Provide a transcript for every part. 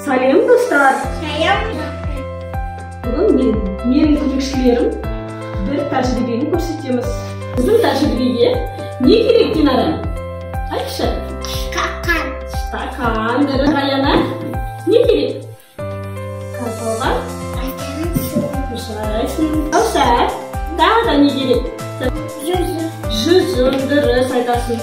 Сәлем, достар. Сәлем. Бүгін менің көмекшілерім бір тәжірибені көрсетеміз. Біздің тәжірибеге не керек, Динара? Айтшы. Стакан. Стакан. Раяна, не керек? Газдалған су. Жарайсың. Кәусар, тағы да не керек? Жүзім. Жүзім, дұрыс айтасың.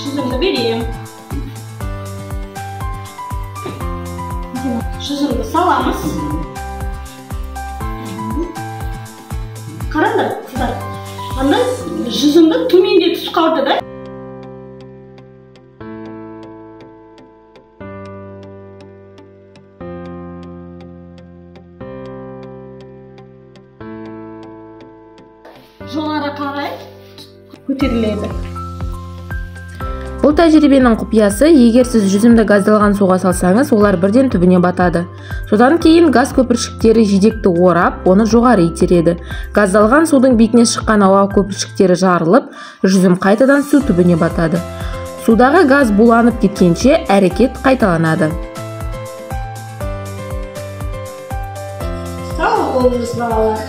Жүзімді берем. Жүзімді саламыз. Қараңдар, қыздар. Анда жүзімді төменге түсіп қалды да. Жоғары қарай көтеріледі. Бұл тәжірибенің құпиясы, егер сіз жүзімді газдалған суға салсаңыз, олар бірден түбіне батады. Содан кейін газ көпіршіктері жидекті орап, оны жоғары итереді. Газдалған судың бетіне шыққан ауа көпіршіктері жарылып, жүзім қайтадан су түбіне батады. Судағы газ буланып кеткенше әрекет қайталанады. Сау болыңыз, балалар.